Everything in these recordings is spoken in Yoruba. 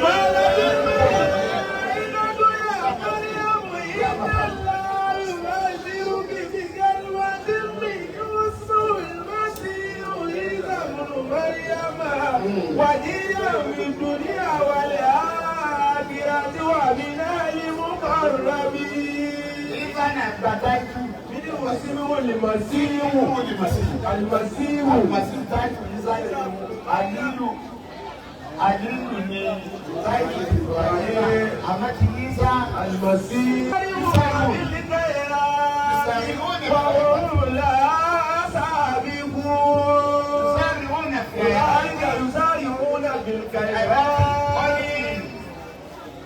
قالت الملائكة يا مريم إن الله يبشرك بكلمة منه اسمه المسيح عيسى ابن مريم وجيها في الدنيا والآخرة ومن المقربين. Ìsá náà gba title. Nínú wàsíù olùmọ̀síwù. Olùmọ̀síwù. Àlùmọ̀síwù. Àlùmọ̀síwù title Ìsá yẹn Àlílù. Àlílù ni title Ibrahim. Àmọ́ ti Ìsá. Àlùmọ̀síwù. وهم لا سابقون. Sáàrì wọn nà fẹ́. أولئك يسارعون في الخيرات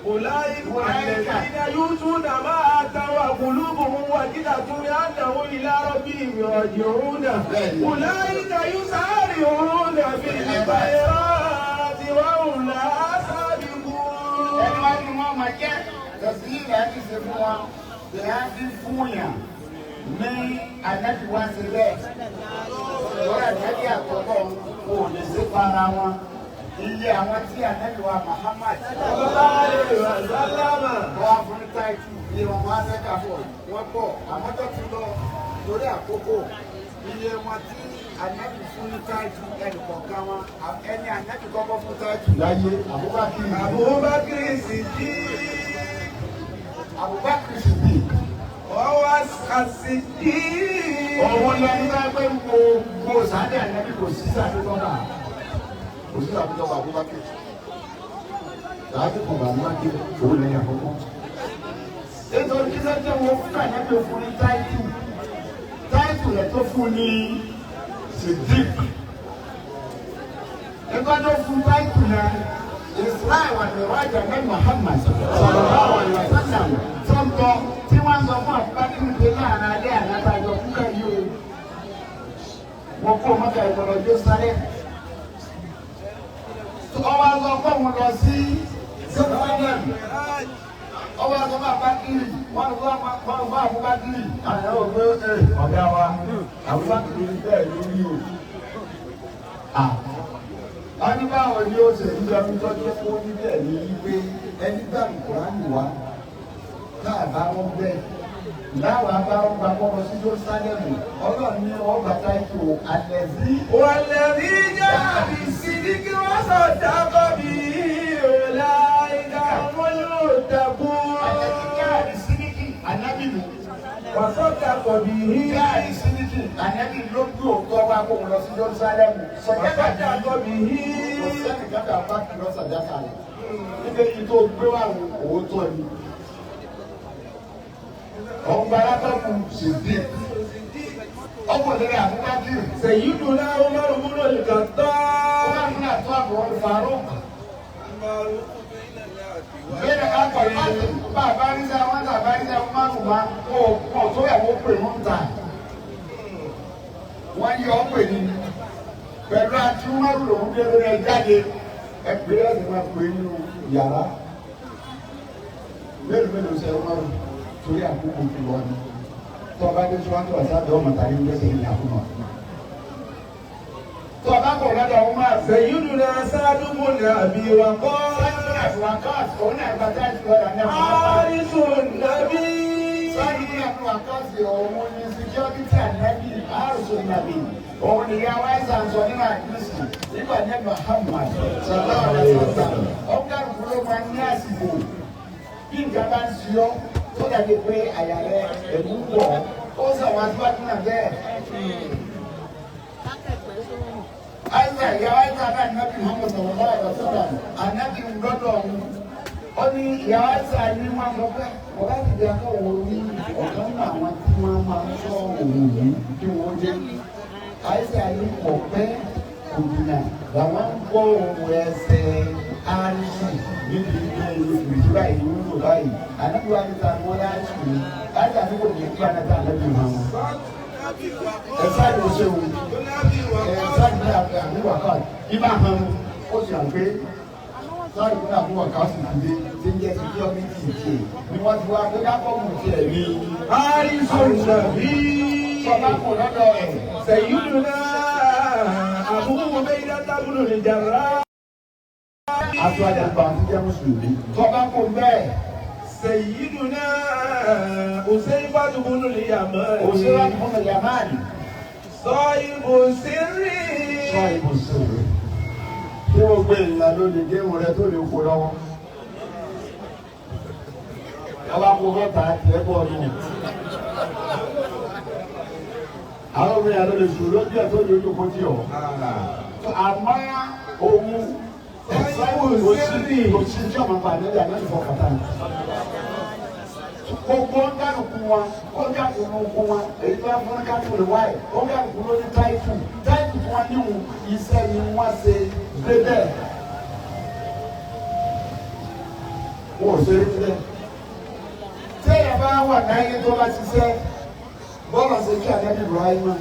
أولئك الذين يؤتون ما آتوا وقلوبهم وجلة أنهم إلى ربهم راجعون أولئك يسارعون في الخيرات وهم لا سابقون. Ẹni wá ní wọn máa jẹ́ tẹ̀sí ilẹ̀ ti ṣe fún wọn. Ìyá ti fún yàn ní ànábì wá sí bẹ́ẹ̀. Lọ́rọ̀ ànábì àkọ́kọ́ kò lè ṣe para wọn. Iye àwọn tí ànábì wa Muhammad Sallallahu alaihi wasallam. wọ́n á fún ní title iye wọn wá sẹ́ka fọ̀ wọ́n pọ̀ àmọ́ tó ti lọ torí àkókò iye wọn tí ànábì fún ní title ẹnì kọ̀ọ̀kan wọn ẹni ànábì kọ́kọ́ fún title láyé Abubakar. Abubakar Siddiq. Abubakar Siddiq. وهو الصديق. Òun lẹni bá gbé gbogbo sáré ànábì kò sí sáré tọ́ka kò sí sáré tọ́ka Abubakar sáré tọ́ka Abubakar òun lẹ́yìn àkọ́kọ́. Nítorí kí sọ́jọ́ wo fún ànábì fún ní title title rẹ̀ tó fún ní Siddiq. Nígbà tó fún title náà Islam wà ní wájà ní Muhammad sallallahu alaihi wasallam tó ń bọ̀ tí wọ́n sọ fún Abubakar pé láàrin alẹ́ àlábàjọ kúkà yìí o wọ́n kó mọ́tò ìgbọ̀nà Jerusalem. Ọwọ́ sọ fún òun lọ sí Jerusalem. Ọwọ́ sọ fún Abubakar wọ́n sọ fún Abubakar àwọn ọ̀gbẹ́ ọ̀gá wa Abubakar bẹ́ẹ̀ lórí o. Wọ́n ní báwo ni ó ṣe ń jẹun tọ́jú fún níbẹ̀ ní wípé ẹni gbà Kùránì wá káàbá wọn bẹ́ẹ̀ láwa bá wọn gba kọ́kọ́ sí Jerusalem Ọlọ́run ní ọgbà táìtò àlẹ́bí. والذي جاء بالصدق وصدق به أولئك هم المتقون. Àlẹ́bí káàdì sídìkì ànábì nù. وصدق به. Káàdì sídìkì ànábì ló gbé òótọ́ wá kó lọ sí Jerusalem. Sọ̀jáka وصدق به. kò sẹ́ni kájà bá kìlọ̀ sàdákà rẹ̀. Níbi èyí tó gbé wà wò òótọ́ ni. Ọ̀gbà alábàkù Siddiq. Ọkọ̀ lórí Abubakar. سيدنا عمر بن الخطاب. Umar bin Khattab wal Faruq. Bẹ́ẹ̀ni akọ̀ ìbáṣe bàbá ríṣà wọn tàbá ríṣà Umaru wa kò pọ̀ tó yàwó pè wọ́n ta. Wọ́n yọ ọ́ pè ní. Pẹ̀lú àti Umaru lòún dé lórí ẹ jáde. Ẹ pè é ẹ̀sìn máa pè é nínú yàrá. Mélòó mélòó sẹ Umaru torí àkókò ti wọ́n ni. Tọ́ba dé sọ́wọ́n tó àṣà ọmọ tàbí ń gbèsè ìyá fún wa. Tọ́ba kò lọ́dọ̀ Umaru. سيدنا سعد بن أبي وقاص. حارس النبي. Òun ni ìyá wa ẹ̀sà ń sọ nínú àdúrísì nígbà ní Muhammad sallallahu alaihi wasallam. Ọ̀gá ìfúró máa ń ní àsìkò bí nǹkan bá ń ṣe ọ́ tó dàbí pé àyà rẹ̀ ẹ̀mú wọ̀ ọ́. Ó sàwọn aṣíwájú náà bẹ́ẹ̀. Aisha ìyá Aisha náà nàbì Muhammad sallallahu alaihi wasallam ànábì ńlọ́dọ̀ ọ̀hún. Ó ní ìyá Aisha ní wọn sọ pé ọ̀gá ti di akọ̀wé ní ọ̀kan náà àwọn tí wọ́n máa ń sọ òun yìí kí wọ́n dé. Aisha ní kò pẹ́ kò jìnnà làwọn ń gbọ́ ohun ẹsẹ̀ àrísì níbi ilé ìlú báyìí ń lò báyìí. Ànábì wa ní ta ni wọ́n láti ní. Aisha ní kò ní kí ànábì ànábì wọn. Ẹ sáré o ṣeun sáàdì ní àbúwàká ibà hàn ó sì hàn pé sáàdì ní àbúwàká sì ti dé tí ń jẹ́ security tiẹ̀ ni wọ́n ti wá pé káfọ́ọ̀mù tiẹ̀ ní. حارس النبي. Sọlá kò lọ́dọ̀ ẹ̀. سيدنا أبو عبيدة بن الجراح. Aṣọ àgbà àti jẹ́ mùsùlùmí. Tọ́ba kò bẹ́ẹ̀. سيدنا أسيفة بن اليمان Òṣèré àti Yamani. صاحب السر Sọ ibùsùn rẹ̀. Ṣé o gbé ìlànà lónìí géèmù rẹ tó lè kó lọ́wọ́? Ọba kò mẹ́ta tiẹ̀ bọ̀ nù. Àwọn obìnrin àlọ́ lè sùn lójú ẹ̀ tó lè ojú kó tí ọ̀. Àmọ́ òun kò sí tí ọmọ pa nílẹ̀ àná ìfọkàtà. Gbogbo ń kálukú wọn, ó ń kálukú wọn, èyí tó wá fún kálukú rẹ̀ wáyé, ó ń kálukú ló ní táìtù. Táìtù tí wọ́n níhun iṣẹ́ ni wọ́n ṣe débẹ̀. Wọ́n ò ṣe é débẹ̀. Téèyàn bá wà láyé tó bá ṣiṣẹ́, bọ́lá ṣe kí Ànábì Ibrahima.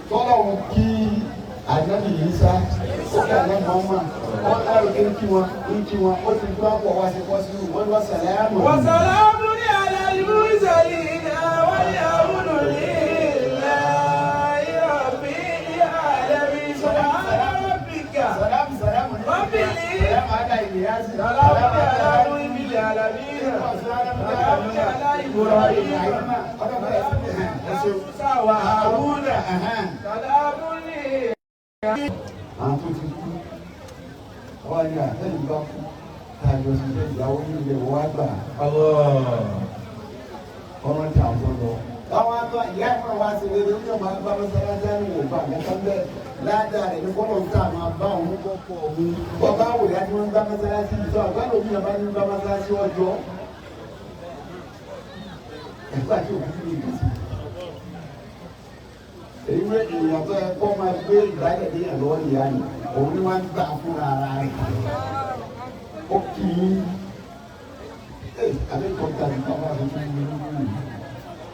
Tọ́lá òun kí Ànábì Ìsá, ó kí Ànábì Muhammad, ó lárugẹ ń kí wọn, ń kí wọn, ó ti gbọ́ àpò wá sí pọ́sibú, wọ́n lọ sàlámù. وسلام على المرسلين والحمد لله رب العالمين سبحان ربك Sàlámù sàlámù ní رب sàlámù àdá ìlíyàsí. سلام على رب العالمين سلام على إبراهيم موسى وهارون سلام Àwọn tó ti kú, wọ́n ní àtẹ̀yìn bá kú, tá a jọ ṣiṣẹ́ ìyàwó nílé wọ́n á gbà ọ̀rọ̀ tí àwọn tó lọ. Báwọn á tọ́ ìyá ìfọ̀rọ̀ wá sí rere ní ọmọ bá mọ́sálásí á ní wò bá àgbẹ̀tọ́ bẹ́ẹ̀ ládàá rẹ̀ ní kọ́lọ̀ ń tà máa bá òun kọ́kọ́ òun. Bọ́ba wò yá tí wọ́n ń bá mọ́sálásí yìí tó àgbà lómi ọba ní bá mọ́sálásí ọjọ́. Ẹ̀fọ́ àti òkú ní ìgbésí. Èyí wé èèyàn tó yẹ kó máa gbé ìgbàlẹ̀ dé yàn lọ́wọ́ ìyá ni òun ni wọ́n ń gbà fúnra ara rẹ̀. Ó kì í àbí kọ́ńtà ní bàbá mi tún ní nínú yìí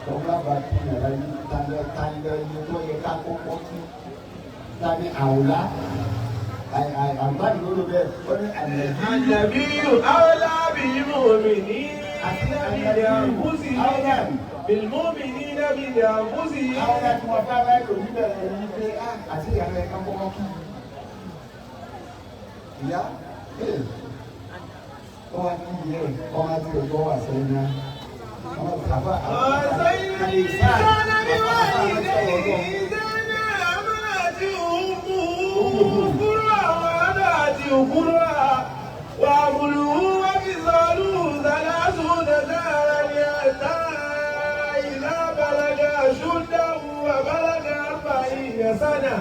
tọ́gbà bá tún yàrá yìí tálẹ̀ tálẹ̀ yìí tó yẹ ká kọ́kọ́ tún tani àwòlá àgbàdo ló bẹ́ẹ̀ ó ní àlẹ́ النبي أولى بالمؤمنين بأنفسهم بالمؤمنين بأنفسهم àwọn tí wọ́n bá báyìí lò níbẹ̀ rẹ̀ ní pé á àti ìyá rẹ̀ ká kọ́kọ́ kí. Ìyá ee ó wá kí ìyá rẹ̀ ọmọ àti ọjọ́ wà sẹ́yìn náà. Ọmọ àbá وسيد الإنسان بوالديه إذا أمرته أمه كرها وأباته كرها وحمله وفصاله 30 شهرا حتى إذا بلغ أشده وبلغ 40 سنة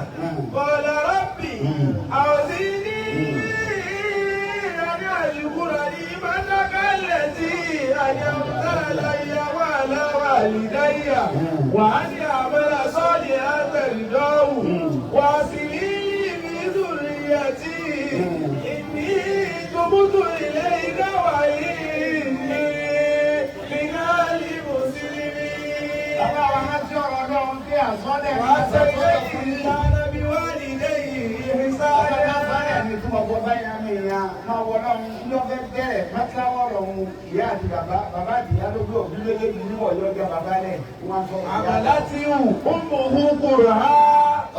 قال ربي أوزعني أن أشكر نعمتك التي أنعمت علي وعلى والدي وأن أعمل صالحا ترضاه وأصلح لي في ذريتي إني تبت إليك وإني من المسلمين. Bàbá wa rántí ọ̀rọ̀ Ọlọ́run bí àsọ́lẹ̀ ní وأتيت fún yín. الإنسان بوالديه إحسانا. Ní tí mo gbọ́ báyìí àmì ìyá máa wọ lọ́run ló fẹ́ bẹ̀rẹ̀ mọ́tíláwọ̀ ọ̀rọ̀ òun ìyá àti bàbá bàbá àti ìyá ló gbé òbí méjèèjì níwọ̀ yọ ọjọ́ bàbá lẹ̀ wọ́n sọ ìyá. حملته أمه كرها.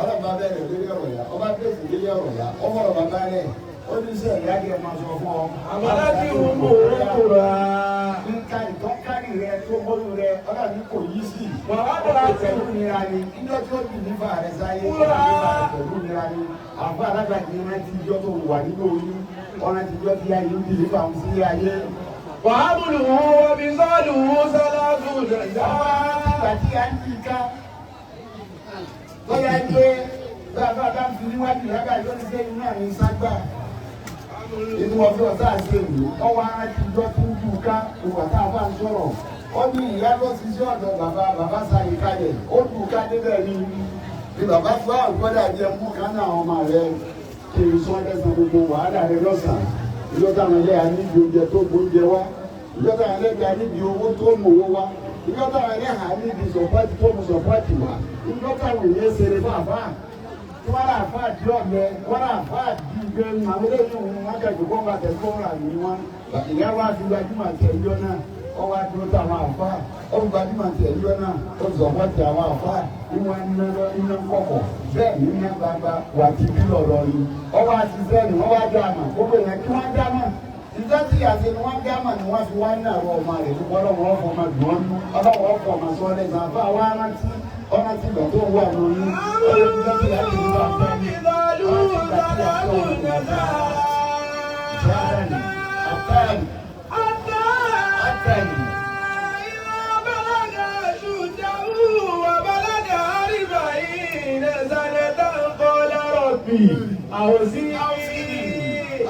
Ọlọ́run bá bẹ̀rẹ̀ lórí ọ̀rọ̀ yá ọba bẹ̀rẹ̀ lórí ọ̀rọ̀ yá ọmọ ọ̀rọ̀ bàbá rẹ̀ ó ní sẹ́ ìyá kí ẹ máa sọ fún ọ. حملته أمه كرها. Nǹkan ìtọ́kárì rẹ tó gbóyún rẹ ọlọ́run ní kò yí sí. Wàá Ó bọ̀rọ̀ ti pẹ̀lú nira ni níjọ́ tí ó dì nífà rẹ sáyé ó Wúrà. ti nífà rẹ pẹ̀lú nira ni. Àfọ alágbàdì rántí ijọ́ tó wà nínú oyún ọ̀ràn tìjọ́ tí ayé ń dì nífà ń sí ayé. وحمله وفصاله 30 شهرا. Ìgbà tí a ń yí ká lọ́yà pé bàbá bá ń fi níwájú ìyá báyìí lónìí sẹ́yìn náà ní ságbà. Inú ọ̀fẹ́ ọ̀tá àti èlò ọwọ́ ara ti jọ tó ń jù ká ìwà tá a bá ń sọ̀rọ̀. Ó ní ìyá lọ sí sí ọ̀dọ̀ bàbá bàbá sàyè kalẹ̀ ó jù ká débẹ̀ ni. Ní bàbá fún àgbọ̀dà jẹ mú kánà àwọn ọmọ rẹ kí n sọ ẹsẹ̀ gbogbo wàhálà rẹ lọ́sàn-án. Ìjọ táwọn ẹlẹ́yà níbi oúnjẹ tó gbóúnjẹ wá. Ìjọ táwọn ẹlẹ́yà níbi owó tó mòwó wá. Ìjọ táwọn ẹlẹ́yà níbi sọ̀pọ́tì tó mú sọ̀pọ́tì wá. Ìjọ táwọn èèyàn ṣeré fáfáà wọ́n rà fún àdí ọ̀gbẹ́ wọ́n rà fún àdí ìgbẹ́ àwọn eléyìí òun wọn kẹjọ kó wọn tẹ̀síwọ́n rà ní wọn. Ìyá wa fi gbajúmọ̀ àti ẹjọ́ náà. Ọwọ́ adúró táwọn àfa ọgbàdúmọ̀ tiẹ̀ yọ náà ó sọ̀kọ́ ti àwọn àfa ìwọ̀n iná kọ̀kọ̀ bẹ́ẹ̀ ní iná gbangba wà ti bí lọ́rọ̀ ni ọwọ́ àṣìṣe ni wọ́n wá dá àmà gbogbo èèyàn kí wọ́n dá mà ìjọ tí àṣẹ ni wọ́n dá mà ni wọ́n fi wá ní àwọn ọmọ rẹ̀ ní ọlọ́wọ́ ọ̀fọ̀ ọmọ dùn ọ́nú ọlọ́wọ́ ọ̀fọ̀ ọmọ sọ lẹ́sàn àfa wa rántí ọ̀rántí ìgbà tó wà lóyún ọlọ́wọ́ tí a ti wà fẹ́.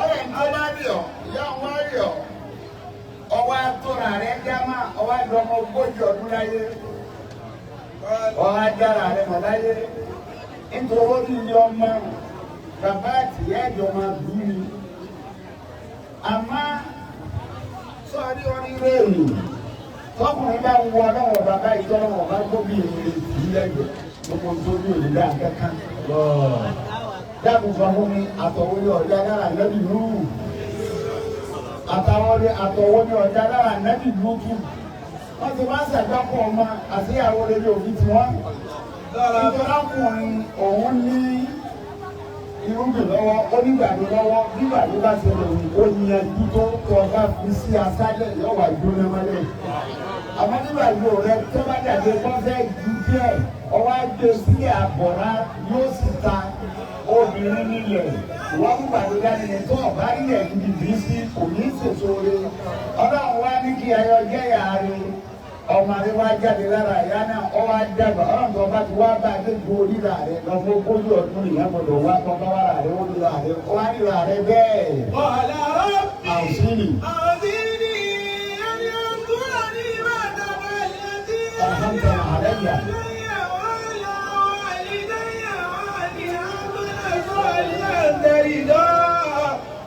Ọ̀rẹ́ ń bá rí ọ, ìyá wọn rí ọ, ọwọ́ àtúrà rẹ̀ dámà, ọwọ́ àdọ́mọ ogójì ọdún láyé, ọwọ́ àdára rẹ̀ mọ̀ láyé, nítorí ó ní iye ọmọ, bàbá àtìyá ẹ̀jọ̀ máa dùn ní. Àmọ́ sọ́ọ́rí orí rèé tọkùnrin bá ń wọ ọlọ́wọ́ bàbá ìtọ́lọ́wọ́ bá gbóbi ìrìn ìlẹ́gbẹ̀ẹ́ gbogbo tó ní òní dá kankan. Dákun sọ fún mi àtọ̀wọ́ ní ọ̀dá lára nẹ́bí lúrù. Àtàwọn ní àtọ̀wọ́ ní ọ̀dá lára nẹ́bí lútù. Wọ́n ti máa ń ṣàgbákò ọmọ àtìyàwó rere òbí tiwọn. Ìtọ́lákùnrin òun ní irúgbìn lọ́wọ́, onígbàdo lọ́wọ́, nígbàdo bá ṣe lè wù ó yanjú tó ọba fi sí aṣálẹ̀ yọ̀wá jóná mọ́lẹ̀. Àmọ́ nígbàdo rẹ tó bá dàgbé kọ́fẹ́ ju díẹ̀, ọwọ́ á gbé sílẹ̀ àbọ̀rá yóò sì ta obìnrin nílẹ̀. Wọ́n mú gbàdo dání ní tó ọ̀bá nílẹ̀ níbi bí sí kò ní sèso re. Ọlọ́run wá ní kí ayọ̀ jẹ́ ìyá rẹ̀. Ọmọ rẹ wá jáde lára ìyá náà ọ wá dàgbà ọlọ́run tó bá ti wá bá a dé ju oríra rẹ lọ fún ogójì ọdún ìyá gbọdọ̀ wá tó bá wà rẹ ó ríra rẹ ó wá ríra rẹ bẹ́ẹ̀. Qala rabbi Àwùsílì. awzini an yadhkurani ma tafalati Alhamdu alayya. wa ala walidayya wa an a'mala salihan tarda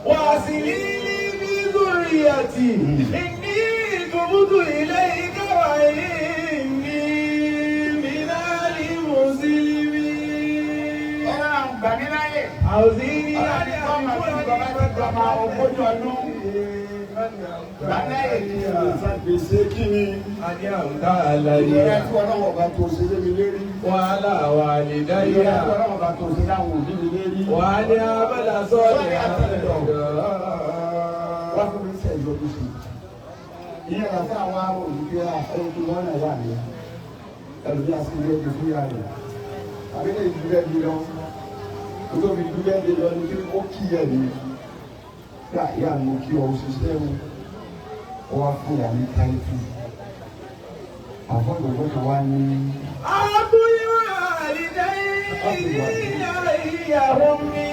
wa aslih li fi dhurriyyati inni tubtu ilayka wa inni minal muslimin. Ọlọ́run gbà mí láyè. Awzini an Ọlọ́run tó máa fi bàbá ti gbọmọ ogójì ọdún. Gbà láyè kí n lè san gbèsè kí ni. Ìrora tí ọlọ́run ọba tó ṣe lé mi lérí. Wàhálà wà lè Ìrora dáyà. tí ọlọ́run ọba tó ṣe láwọn òbí mi lérí. Wà ní abala sọ́ọ̀lì Wá fún mi sẹ́ ìjọba sí. Ìyẹn la fún àwọn arò ìgbé ẹni wọn náà yà mí. Ẹlòmí àti ilé ẹbí fún yàrá rẹ̀. Àbí lè dúró ẹbí lọ. Olómi dúró ẹbí lọ ní kí ó kí ẹ ní. Yà ìyá mi kí ọ ṣiṣẹ́ o. Ó wá fún ìyá mi táìtù. Àfọ̀gbọ̀gbọ̀ kan wá ní. Abúlé àlìdáyé ìyàwó mi.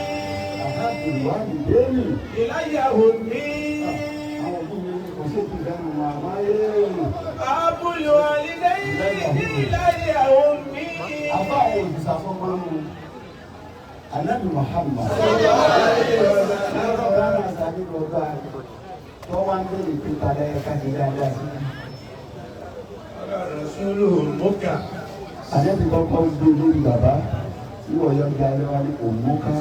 Àbúrò wá ní déèlì. Ìláyàwó mi. Àwọn òbí mi kò sí ìdáhùn wọn àmọ́ yéé. Abúlé àlìdáyé ìláyàwó mi. Àbá àwọn òbísà fún máa ń mú. Ànábì Muhammad. Lọ́rọ̀ bá náà sáré lọ bá a. Tó wá ń bèrè pé padà ẹ ká ṣe dáadáa sí. Rasulu Muka. Ànábì kọ́kọ́ gbé lórí bàbá. Ìwọ̀ yọ ga lọ́wọ́ ní òmùká.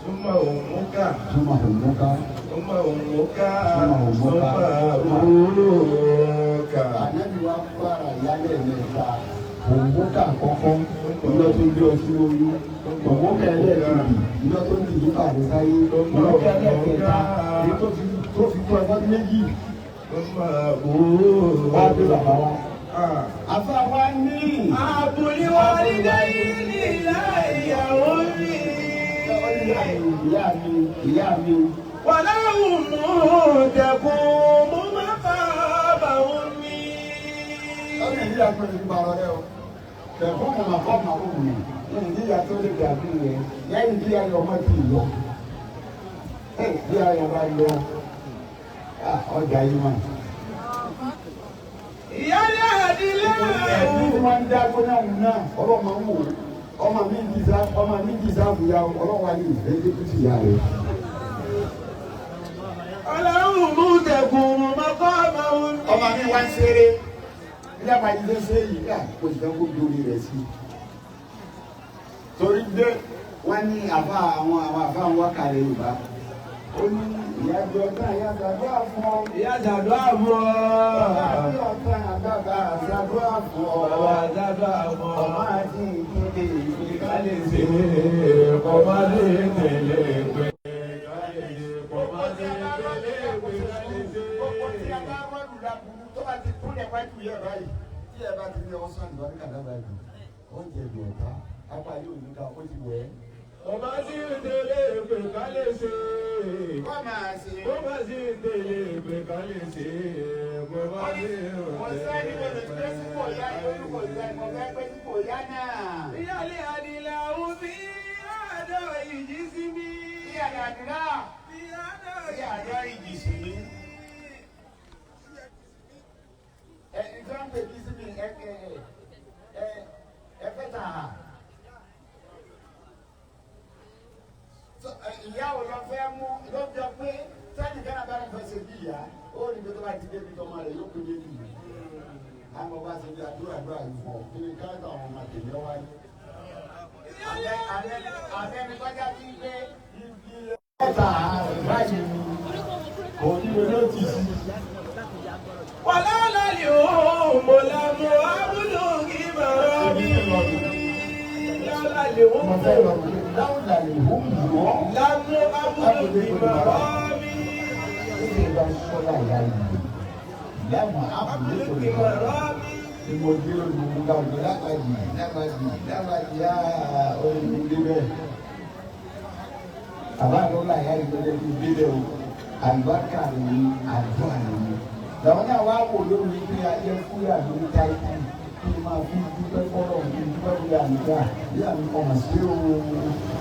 Súnmọ́ òmùká. Túmọ̀ òmùká. Súnmọ́ òmùká. Súnmọ́ òmùká. Súnmọ́ òmùká. Ànábì wa fara ìyálẹ̀ mẹ́ta. Òmùká àkọ́kọ́. Ìjọ tó ń gbé ọtí lóyún. Òmùká ẹlẹ́ẹ̀kejì. Ìjọ tó ń dìbò pàdé sáyé. Òmùká ẹlẹ́ẹ̀kẹta. Èyí tó fi tó ẹgbẹ́ méjì. Súnmọ́ Wá gbé bàbá wa. òmùká. Àfa wa ní. Abúlé wàlídàyé ìláyàwó mi. Ìyá mi, ìyá mi. Wàláhùn mú dẹ̀kun mú má bàbá mi. Ọ̀nà ìyá tó lè gba ọ̀rọ̀ rẹ o. Bẹ̀fọ́ mọ̀ máa fọ́ màá wù mí. Ní ìyá tó lè dàbí rẹ̀, lẹ́yìn bí ayọ̀ ọmọ ti lọ. Ẹ bí ayọ̀ bá lọ, ọjà yìí mà. Ìyálé àdílé Ẹbí tí wọ́n ń dá gbóná wù náà, ọlọ́run máa ń wò ó. Ọmọ mi jìsá àbúyá ọlọ́run wa ní ìfẹ́ dé kùtì ìyá rẹ̀. Wàláhùn mú dẹ̀kun mú má bàbá mi. Ọmọ mi wá ń ṣeré. Ilé àbájú tó ṣe yìí ká kò sì fẹ́ kó dorí rẹ̀ sí. Torí dé wọ́n ní àfa àwọn àfa àwọn wákàlẹ̀ Yorùbá. Ó ní ìyájọ́ náà ìyá ṣàdúrà fún ọ. Ìyá ṣàdúrà fún ọ. Bàbá àti ọ̀tá bàbá ṣàdúrà fún ọ. Bàbá ṣàdúrà fún ọ. Ọmọ àti ìdílé ìgbé Ká lè ṣe kọ́mọdé tẹ̀lé pé. Ká lè ṣe kọ́mọdé tẹ̀lé pé. Ká lè ṣe. Gbogbo tí a bá rọ́ọ̀lù láburú tó bá ti kúnlẹ̀ wájú yẹ báyìí tí ẹ bá ti ní ọsán àlùbáríkà lábàá yìí ó jẹ ìlú ọ̀tá apá yóò ní ká ó ti wẹ̀ ẹ́. Ọba sí tẹ̀lé pé ká lè ṣe. Kọ́ máa ṣe. Ó bá sí tẹ̀lé pé ká lè ṣe. Kó bá sí Kò sẹ́ni mo lè gbé sípò yá lórí kò sẹ́ni mo fẹ́ gbé sípò yá náà. Ìyáálé àdìlà òfin àdó ìjì sí mi. Bí àdàdúrà Bí àdó bí àdó ìjì sí mi. Ẹ ẹ tí wọ́n ń pè kí sí mi ẹ ẹ ẹ ẹ fẹ́ tà á. Ìyá wo lọ fẹ́ mú ló jọ pé sẹ́ni kánà bá ń fẹsẹ̀ bí ìyá ó ní bí tó bá ti débi tọmọ rẹ̀ yóò pé débi. Àwọn ọba ṣe bí àdúrà àdúrà yìí fún ọ kí ni káyọ̀tà àwọn ọmọ tèmi ọ wáyé. Àbẹ́ni kọjá sí pé ibi ẹ̀ta báyìí kò ní ló ti sí. Wàlálà ni òun mo la mọ abúlé ògì màrá mi. Lálá lè Mo wọ́n fẹ́ lọ pé láwùlà lè hó mú ọ́. lámú abúlé ògì màrá mi. Ṣé ìbá sọ́lá ìyá yìí? Láwọn àbúlé Abúlé kò ògì lè màrá mi. Ni mo dé olùkú láwùjọ lágbàjì lágbàjì lágbàjì á olùkú débẹ̀. Bàbá mi ọlá ìyá yìí lọ́jọ́ kí n débẹ̀ o. Àlùbáríkà rẹ̀ ni àdúrà rẹ̀ ni. Làwọn náà wá wò lórí pé ayé fúyà lórí táìtì kí n máa fi dúpẹ́ fọ́lọ̀ kí n dúpẹ́ fúyà nígbà bí àmì ọmọ sí o.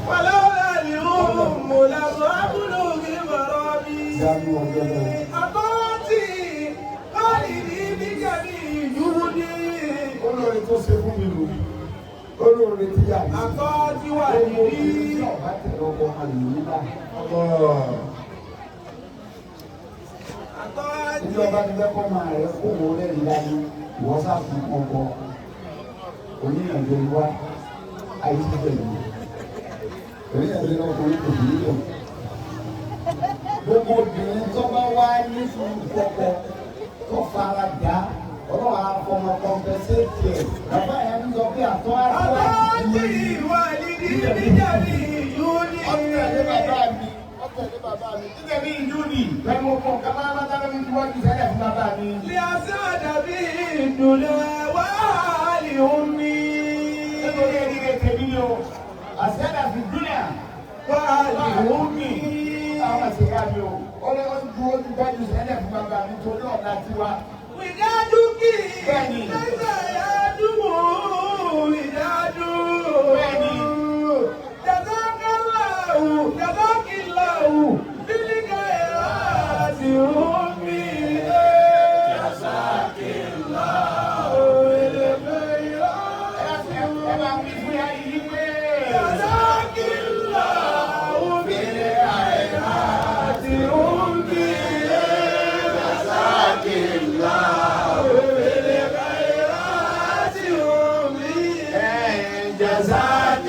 Wàlálà ni òun mo la mọ abúlé ògì màrá mi. Dánú ọjọ́ lọ. Àbọ̀tì báyìí ní bíkẹ́ni ìdúró ní. Olóore tó ṣe fún mi lò. Olóore tí yà mí. Àtọ́tí wà Gbogbo níbí. obìnrin tí ọba tẹ̀lé ọkọ máa lò nígbà. Àtọ́tí. Ilé ọba ti fẹ́ kọ́ máa rẹ̀ kó wọ́n lẹ́rìí dání, ìwọ sáfù ọkọ. Oníyànjú ni wá, ayé ti bẹ̀rẹ̀ yìí. Oníyànjú ni ọkùnrin kò sí nílò. Gbogbo obìnrin tó bá wá ní sùúrù kọ́kọ́ tó fara dà, ọlọ́run àfọmọ kọ́mpẹ́sẹ̀tì ẹ̀. Bàbá yẹn ń sọ pé àtọ́ àtọ́ Àtọ́tí wà níbí bíkẹ́ni ìdúró ní. Ọ̀tẹ̀lé bàbá mi, ọ̀tẹ̀lé bàbá mi, títẹ̀lé ìlú ni. Bẹ́ẹ̀ni mo kọ̀ ká máa bá dáná mi tiwájú sẹ́lẹ̀ fún bàbá mi. Lẹ́sàdàbí ìdùnnú wàhálì omi. Nítorí ẹni rẹ̀ tèmi ni o, àṣẹ́dá fi dúnìá. Wàhálì omi. Àwọn àṣeyá mi o, ó lé ó ju ojú gbájú sẹ́lẹ̀ fún bàbá mi torí ọ̀la tiwa. Ìdájú kì í. Bẹ́ẹ̀ni. Lẹ́sẹ̀ yádùn ìdájú. Bẹ́ẹ̀ni. Jazakallahu, jazakillahu, bílíkà ẹ̀rọ omi. Jazakillahu, ilẹ̀fẹ̀ ìrọ̀. Ẹ bá wí fún yá yìí pé. Jazakillahu, bílíkà ẹ̀rọ omi. Jazakillahu, bílíkà ẹ̀rọ omi.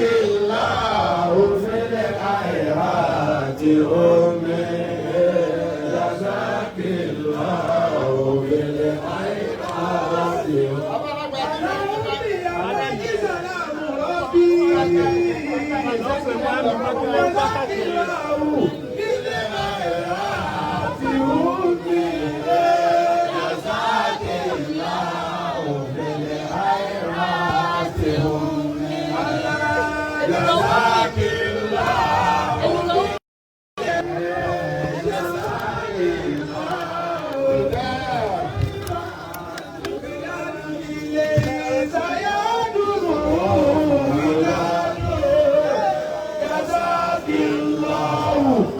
Jazakillahu fil khairati ummi. Jazakillahu fil khairati ummi. Alayhi salamu rabbi. Jazakillahu fil khairati ummi. Jazakillahu fil khairati ummi. Jazakillahu.